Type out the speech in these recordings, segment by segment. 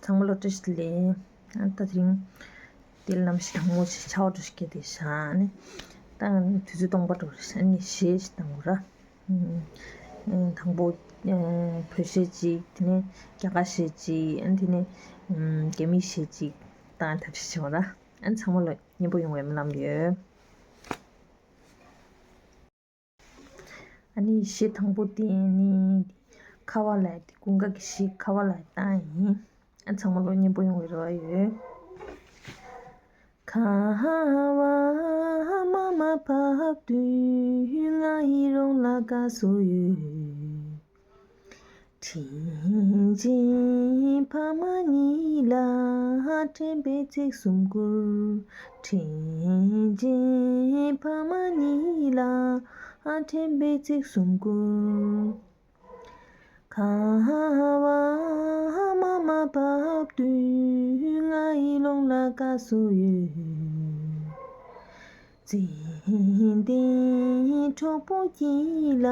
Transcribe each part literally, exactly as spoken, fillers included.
ཚང་མ་ལོ་བཀྲ་ཤིས་བདེ་ལེགས། ཨ་ད་དེ་རིང་དེ་ལ་གནམ་གཤིས་གྲང་མོ་ཞིག་ཆར་པ་འདྲ་ཞིག་བརྒྱབ་བསྡད་ཤག་ཨ་ནི་ད་དུས་ཚོད་སྟོང་པ་འགྲོ་རེད། ཨ་ནི་གཞས་ཞིག་བཏང་དགོས་ར། ཨ་དང་པོ་ཨ་བོད་གཞས་གཅིག་དེ་ནས་རྒྱ་གར་གཞས་གཅིག་ཨ་ནི་དེ་ནས་ཨ་རྒྱ་མིའི་གཞས་གཅིག་བཏང་ཐབས་ཤེས་བྱེད་དགོས་ར། ཨ་ནི་ཚང་མ་ལོ་སྙན་པོ་ཡོང་བའི་སྨོན་ལམ་ཡོད། ཨ་ནི་གཞས་དང་པོ་དེ་ནི་ཁ་བ་ལ་ཡ་དེ་ཀུན་དགའ་གི་གཞས་ཁ་བ་ལ་ཡ་བཏང་ཡིན། ཨ་ཚང་མ་ལོ་སྙན་པོ་ཡོང་བའི་རེ་བ་ཡོད། ཁ་བ་མ་མ་བབས་དུས་ང་ཡི་རོང་ལ་དགའ་བསུ་ཡོད། དྲིན་ཆེན་ཕ་མ་གཉིས་ལ་དྲན་པའི་ཚིག་གསུམ་བསྐུར། དྲིན་ཆེན་ཕ་མ་གཉིས་ལ་དྲན་པའི་ཚིག་གསུམ་བསྐུར། ཁ་བ་མ་མ་བབས་དུས་ང་ཡི་རོང་ལ་དགའ་བསུ་ཡོད། ཙན་དན་གྲོགས་པོ་སྐྱིད་ལ་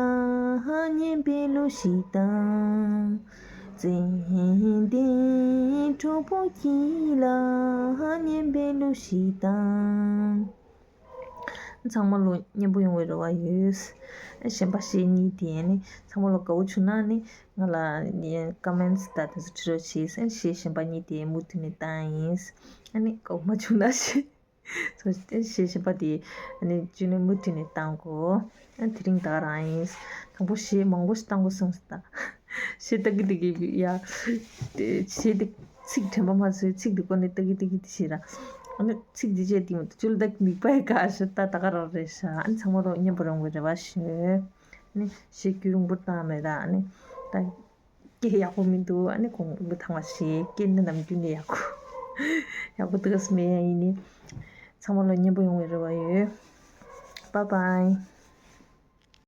སྙན་པའི་གླུ་ཞིག་བཏང་། ཙན་དན་གྲོགས་པོ་སྐྱིད་ལ་སྙན་པའི་གླུ་ཞིག་བཏང་། ཚང་མ་ལོ་སྙན་པོ་ཡོང་བའི་རེ་བ་ཡོད། གཞན་པ་གཞས་གཉིས་དེ་ནི་ཚང་མ་ལོ་དགའ་བོ་བྱུང་ན་ནི་ང་ལ་ཀོ་མེན་ཊི་དང་དེ་ཚོ་བྲིས་རོགས་བྱེད། གཞས་གཞན་པ་གཉིས་དེ་མུ་མཐུད་ནས་བཏང་ཡིན། ཨ་ནི་དགའ་བོ་མ་བྱུང་ན་གཞས། སོ་སོ་གཞས་གཞན་པ་དེ་ཨ་ནི་ཅི་ནས་མུ་མཐུད་ནས་བཏང་གོ། ཨ་དེ་རིང་ད་ག་རང་ཡིན། དང་པོ་གཞས་མང་པོ་ཞིག་བཏང་དགོས་བསམ་སོང་ད། གཞས་ལྟ་གི་ལྟ་གི་ཡ། གཞས་དེ་ཚིག་དྲན་པ་མ་ཚོས་ཚིག་དེ་སྐོར་ནས་ལྟ་གི་ལྟ་གི་དེ་བྱས་ར། ཨ་ནི་ཚིག་དེ་བྱས་དེ་མ་གཏོགས་ཅུ་ལ་ད་མིག་པ་ཡི་ག་ཤ་ད་ད་ག་རང་རེད་ཤག་ཨ་ནི་ཚང་མ་རོགས་སྙན་པོ་རང་གི་རེ་བ་ཞུ། ཨ་ནི་གཞས་རྒྱུན་རིང་པོ་བཏང་མེད་ད། ཨ་ནི་ད། སྐད་ཡག་པོ་མི་འདུག་ཨ་ནི་གོང་གི་ཐང་བ་ཞིག་སྐད་ནི་ནམ་རྒྱུན་ནས་ཡག་པོ། ཡག་པོ་འདུག་ག་སྨྲས་ཡ་ཡིན་ནི། ཚང་མ་ལ་སྙན་པོ་ཡོང་བའི་རེ་བ་ཡོད། Bye bye.